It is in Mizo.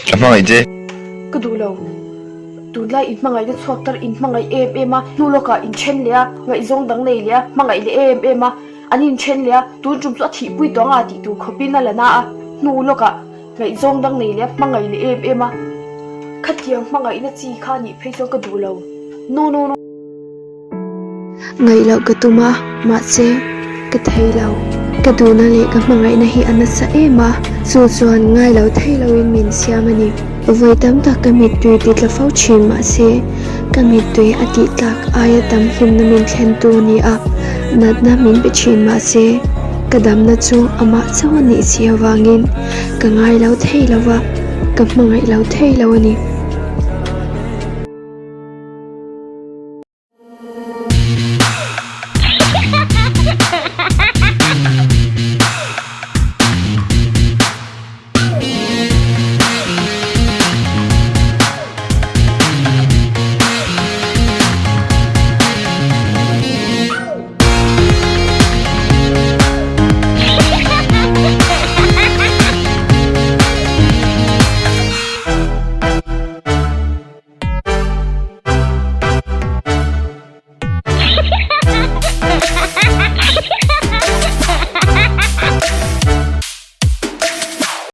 Ka hmangaih che. Ka duh lo. Tunlai in hmangaihna chhuak tar in hmangaih em em a, hnu lawkah in then leh a, ngaihzawng dang nei leh a, hmangaih leh em em a, an in then leh a, tun tum chu a thihpui tawh anga tih tur khawpin a la na a, hnu lawkah ngaihzawng dang nei leh a, hmangaih leh em em a. Khatiang hmangaihna chi kha nih phei chuan ka duh lo. No no no. Ngaih loh ka tum a, mahse, ka thei lo. Ka duhna leh ka hmangaihna hi a nasa em a, chu chuan ngai lo thei loin min siam a ni. Vawi tam tak ka mittui ti tla fo thin mahse, ka mittui a tih tlak aia tam hlimna min thlentu a ni a, natna min pe thin mahse, ka damna chu amah chauh a nih si avangin ka ngai lo thei lo va, ka hmangaih lo thei lo a ni.